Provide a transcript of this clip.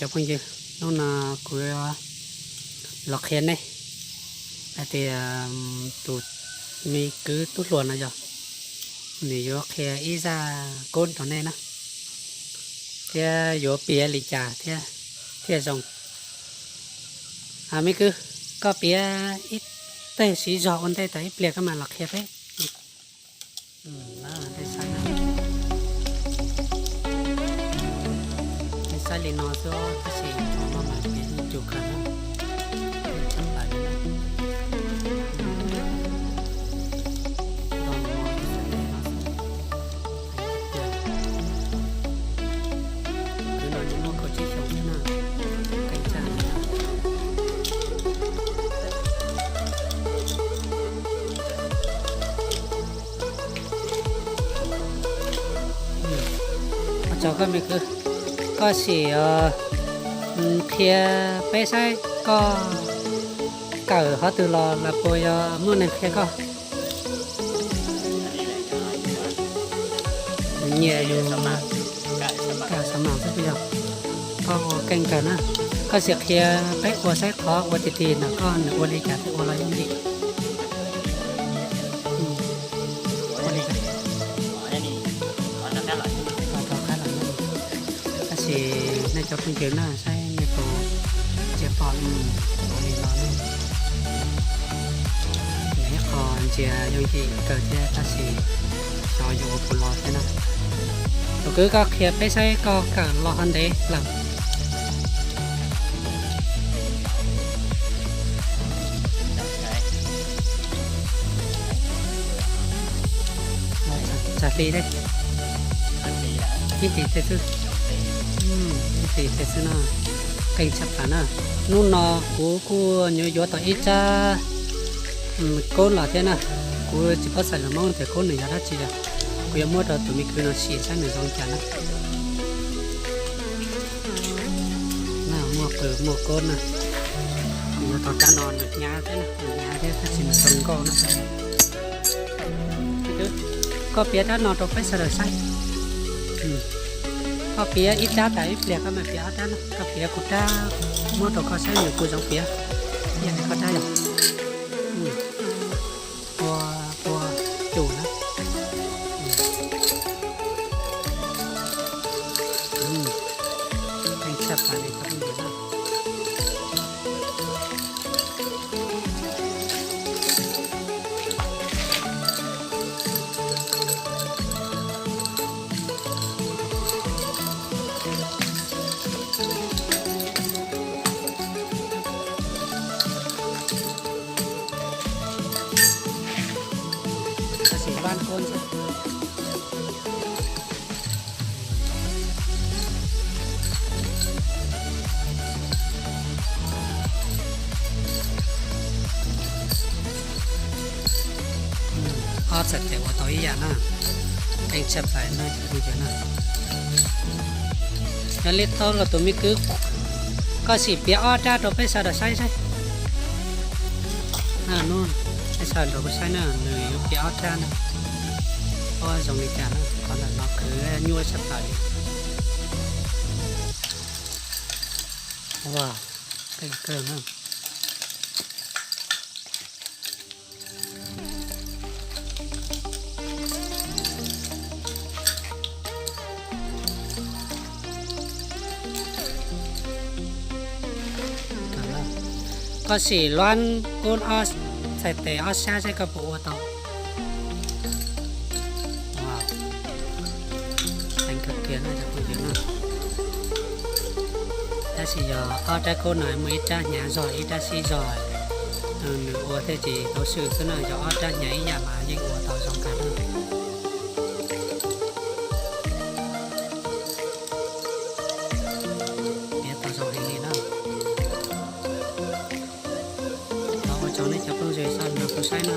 Cov phooj ywg, hnub no kuv los qhia nej hais tias tus me kwv tub hluas no yog nws yuav qhia ib zaj koob rau nej na, thiab yuav piav li cas thiab thiaj zoo. Me kwv, koj piav ib teg siv zog ua ntej tas ib pliag koj mam los qhia peb. Tej saib li no xwb tab sis no mas piav cus kawg na. Tshab plaws li no. Kwv no nws muaj kaum tsib xyoos xwb na, qee tshaj li no. Ua tsaug koj me kwv, koj sim qhia peb saib koj kawm qhov twg los lawm puas yog muaj neeg qhia koj? Nyiam yus kawm xav mas xwb puas yog? Koj ua keej kawg na, koj sim qhia peb ua saib qhov ua tiag tiag ntawm koj nws ua li cas thiaj ua los yooj yim. Ua li cas? Rov qab los. Tab sis nej cov phooj ywg na saib nej puas ntsia pom ua li no ne. Nws ib qho ntsia yooj yim kawg thiab tab sis xyov yuav ua puas los thiab na. Tus kwv, koj qhia peb saib koj kawm los ho ntev lawm. Tsawg hli thiab? Ib hlis tes xwb. Ib hlis tes xwb no. Qee tshaj plaws na. Hnub no kuv kuj yuav tau ib rab koob los thiab na. Kuv tsis paub xav lus Hmoob tias koob nws yog dab tsi li. Kuv yuav muab rau tus me kwv no sim saib nws zoo cas na. Na muaj qws muaj koob na. Kuv yuav tau rab no nws hnyav thiab na, nws hnyav thiab tab sis nws zoo nkauj na. Koj piav rab no rau peb sawv daws saib. Koj piav ib rab tas ib pliag koj mam piav ob rab na. Koj piav kuv rab muab rau koj saib nws puas zoo piav. Ib yam li koj rab yog pua, pua cus na. Qee tshaj plaws li cov phooj ywg na. Tab sis vaj koob xwb. Ob txhais tes ua tau ib yam na. Qee tshaj plaws na cov phooj ywg na. Yog li tau los tus me kwv, koj sim piav ob rab rau peb sawv daws saib saib. Hnub peb sawv daws kuv saib na, nws yuav piav ob rab na. Ob zoo li cas na, qhov ntawm no khwv nyuaj tshaj plaws li. Ua, qee kawg na. Koj sim luab koob ob txhais tes ob sab saib koj puas ua tau. Heev kawg kiag no cov phooj ywg na. Tab sis yog ob rab koob no muaj ib rab hnyav zog ib rab sib zog, nws ua thiaj tsis tau swm xwb na, yog ob rab hnyav ib yam mas yeej ua tau zoo kawg na. Piav tau zoo heev li na. Thov ua tsaug nej cov phooj ywg txhua tus saib na.